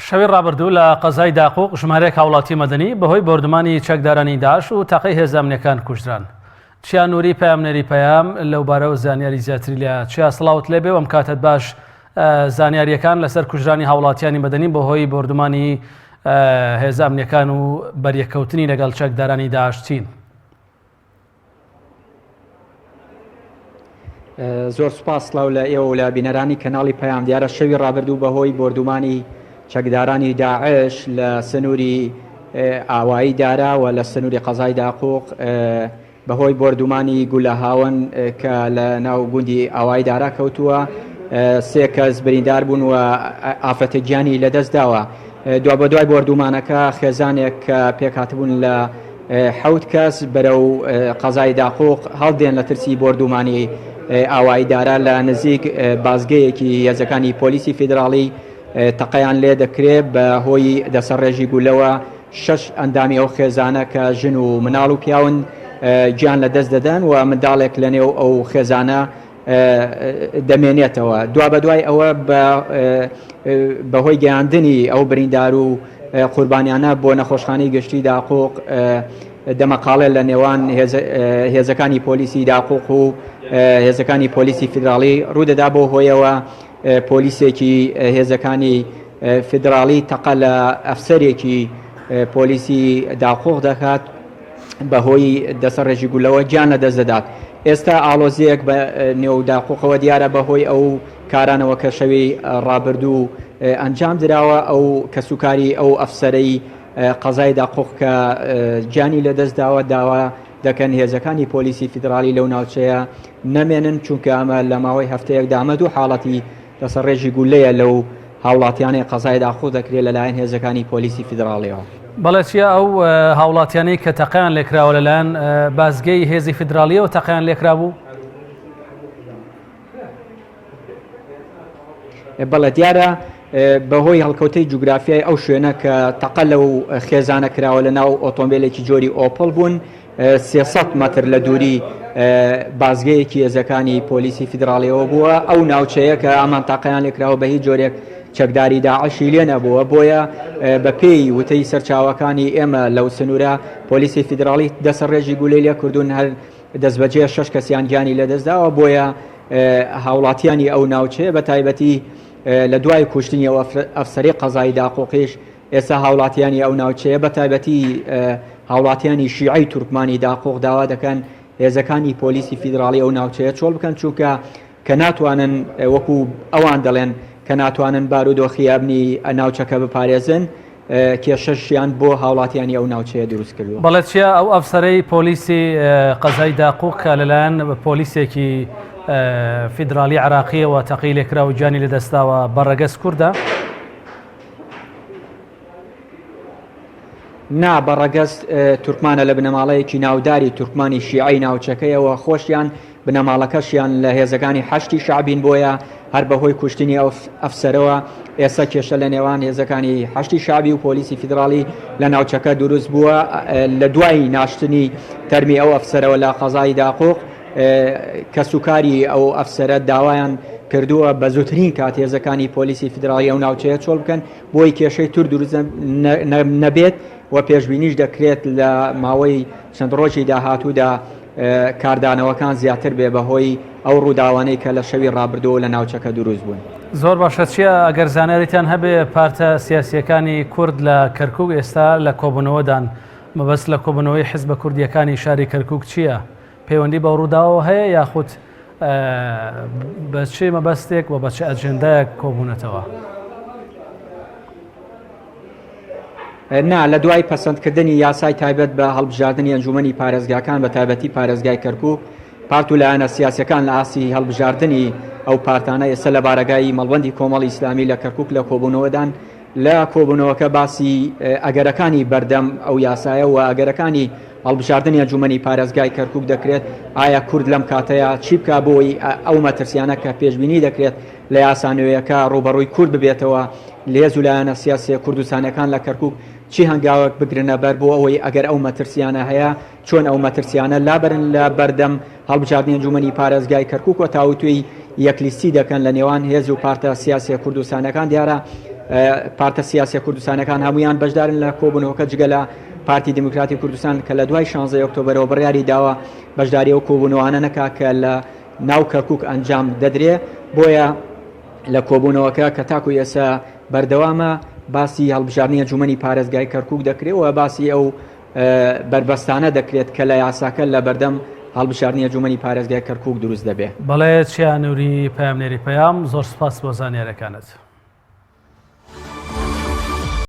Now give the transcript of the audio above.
شەوی ڕابردوو لە قەزای داقوق ژمارەیەک هاوڵاتی مەدەنی بەهۆی بۆردومانی چەکدارانی داعش و تەقەی هێزە ئەمنیەکان کوژران. چیا نوری پەیامنێری پەیام لەوبارەوە زانیاری زیاتری لە چیا سڵاوت لێبێ و ئەم کاتەت باش زانیاریەکان لەسەر کوژرانی هاوڵاتیانی مەدەنی بەهۆی بۆردومانی هێزە ئەمنیەکان و بەریەککەوتنی لەگەڵ چەکدارانی داعش چین؟ زۆر سوپاس سڵاو لە ئێوە و لە بینەرانی کەناڵی پەیام دیارە شەوی ڕابردوو بەهۆی بۆردومانی چەکدارانی داعش لە سنووری ئاوایی دارا و لە سنووری قەزای داقوق بەهۆی بۆردومانی گولە هاوەن کە لە ناو گوندی ئاوایی دارا کەوتووە سێ کەس بریندار بوون و ئافرەتە گیانی لەدەست داوە دوابەدوای بۆردومانەکە خێزانێک کە پێکهاتبوون لە حەوت کەس بەرەو قەزای داقوق هەڵدێن لە ترسی بۆردومانی ئاوایی دارا لە نزیک بازگەیەکی هێزەکانی پۆلیسی فیدراڵی تەقەیان لێ دەکرێت بە هۆی دەسەڕێژی گولەوە شەش ئەندامی ئەو خێزانە کە ژن و مناڵ و پیاون گیان لە دەست دەدەن و منداڵێک لە نێو ئەو خێزانە دەمێنێتەوە. دوابەدوای ئەوە بەهۆی گەیاندنی ئەو بریندار و قوربانیانە بۆ نەخۆشخانەی گشتی داقوق دەمەقاڵێ لە نێوان هێزەکانی پۆلیسی داقوق و هێزەکانی پۆلیسی فیدراڵی ڕوودەدا بۆ هۆیەوە پۆلیسێکی هێزەکانی فیدراڵی تەقە لە ئەفسەرێکی پۆلیسی داقوق دەکات بەهۆی دەسەڕێژی گولەوە گیان لەدەست دەدات. ئێستا ئاڵۆزییەک بە نێو داقوقەوە دیارە بەهۆی ئەو کارانەوە کە شەوی ڕابردوو ئەنجام دراوە، ئەو کەسوکاری ئەو ئەفسەرەی قەزای داقوق کە گیانی لەدەست داوە داوا دەکەن هێزەکانی پۆلیسی فیدراڵی لەو ناوچەیە نەمێنن، چونکە ئەمە لە ماوەی هەفتەیەکدا ئەمە دوو حاڵەتی دەسەڕێژی گولەیە لەو هاوڵاتیانەی قەزای داقوق دەکرێت لەلایەن هێزەکانی پۆلیسی فیدراڵیەوە. بەڵێ چیا ئەو هاوڵاتیانەی کە تەقەیان لێکراوە لەلایەن بازگەی هێزی فیدراڵیەوە تەقەیان لێکرابوو؟ بەڵێ دیارە بەهۆی هەڵکەوتەی جوگرافیای ئەو شوێنە کە تەقە لەو خێزانە کراوە لە ناو ئۆتۆمبیلێکی جۆری ئۆپڵ بوون 300 مەتر لە دووری بازگەیەکی هێزەکانی پۆلیسی فیدراڵیەوە بووە ئەو ناوچەیە کە ئەمان تاقیان لێکراوە بە هیچ جۆرێک چەکداری داعشی لێ نەبووە بۆیە بە پێی وتەی سەرچاوەکانی ئێمە لەو سنوورە پۆلیسی فیدراڵی دەسەڕێژی گولەی لێ کردوون هەر دەستبەجێ شەش کەسیان گیانی لەدەستداوە بۆیە هاوڵاتیانی ئەو ناوچەیە بە تایبەتی لە دوای کوشتنی ئەو ئەفسەری قەزای داقۆقیش ئێستا هاوڵاتیانی ئەو ناوچەیە بە تایبەتی هاوڵاتیانی شیعەی تورکمانی داقۆق داوا دەکەن هێزەکانی پۆلیسی فیدراڵی ئەو ناوچەیە چۆڵ بکەن چونکە کە ناتوانن وەکو ئەوان دەڵێن کە ناتوانن بارودۆخی ئەمنی ناوچەکە بپارێزن کێشەشیان بۆ هاوڵاتیانی ئەو ناوچەیە دروست کردووە. بەڵێ چیا ئەو ئەفسەرەی پۆلیسی قەزای داقوق کە لەلایەن پۆلیسێکی فیدراڵی عراقیەوە تەقی لێکرا و گیانی لەدەستداوە بە ڕەگەز کوردە؟ نا، بە ڕەگەز تورکمانە لە بنەماڵەیەکی ناوداری تورکمانی شیعەی ناوچەکەیەوە، خۆشیان بنەماڵەکەشیان لە هێزەکانی حەشدی شەعبین، بۆیە هەر بەهۆی کوشتنی ئەو ئەفسەرەوە ئێستا کێشە لە نێوان هێزەکانی حەشدی شەعبی و پۆلیسی فیدراڵی لە ناوچەکە دروست بووە لە دوای ناشتنی تەرمی ئەو ئەفسەرەوە لە قەزای داقوق کەسوکاری ئەو ئەفسەرە داوایان کردووە بە زووترین کات هێزەکانی پۆلیسی فیدراڵی ئەو ناوچەیە چۆڵ بکەن بۆی کێشەی تر دروست نەبێت و پێشبینیش دەکرێت لە ماوەی چەند ڕۆژی داهاتوودا کاردانەوەکان زیاتر بێ بەهۆی ئەو ڕووداوانەی کە لە شەوی ڕابردوو لە ناوچەکە دروست بوون. زۆر باشە چیا ئەگەر زانیاریتان هەبێ پارتە سیاسیەکانی کورد لە کەرکوک ئێستا لە کۆبوونەوەدان مەبەست لە کۆبوونەوەی حزبە کوردیەکانی شاری کەرکوک چییە؟ پەیوەندی بەو ڕووداوەوە هەیە یاخود بە چ مەبەستێک و بە چ ئەجێندایەک کۆبوونەتەوە؟ نا، لە دوای پەسەندکردنی یاسای تایبەت بە هەڵبژاردنی ئەنجومەنی پارێزگاکان بە تایبەتی پارێزگای کەرکوک، پارت و لایەنە سیاسیەکان لە ئاستی هەڵبژاردنی ئەو پارتانە ئێستا لە بارەگای مەڵبەندی کۆمەڵی ئیسلامی لە کەرکوک لە کۆبوونەوەدان، لە کۆبوونەوەکە باسی ئەگەرەکانی بەردەم ئەو یاسایە و ئەگەرەکانی هەڵبژاردنی ئەنجومەنی پارێزگای کەرکوک دەکرێت، ئایا کورد لەم کاتەیا چی بکا بۆی ئەو مەترسیانە کە پێشبینی دەکرێت لە یاسا نوێیەکە ڕووبەڕووی کورد ببێتەوە، هێز و لایەنە سیاسیە کوردستانیەکان لە کەرکوک چی هەنگاوێک بگرنە بەر بۆ ئەوەی ئەگەر ئەو مەترسیانە هەیە چۆن ئەو مەترسیانە لابەرن لە بەردەم هەڵبژاردنی ئەنجومەنی پارێزگای کەرکوک و تاوتوێی یەک لیستی دەکەن لە نێوان هێز و پارتە سیاسیە کوردستانەکان دیارە. پارتە سیاسیە کوردستانەکان هەمویان بەشدارن لە کۆبوونەوەکە جگە لە پارتی دیموکراتی کوردستان کە لە دوای 16 ئۆکتۆبەرەوە بڕیاری داوە بەشداری ئەو کۆبوونەوانە نەکا کە لە ناو کەرکک ئەنجام دەدرێ بۆیە لە کۆبوونەوەکە کە تاکو ئێستا بەردەوامە باسی هەڵبژاردنی ئەنجومەنی پارێزگای کەرکک دەکرێت و باسی ئەو بەربەستانە دەکرێت کە لە یاساکە لە بەردەم هەڵبژاردنی ئەنجومەنی پارێزگای کەرکک دروست دەبێ. بەڵێ چیا نوری پەیامنێری پەیام زۆر سپاس بۆ زانیارەکانت.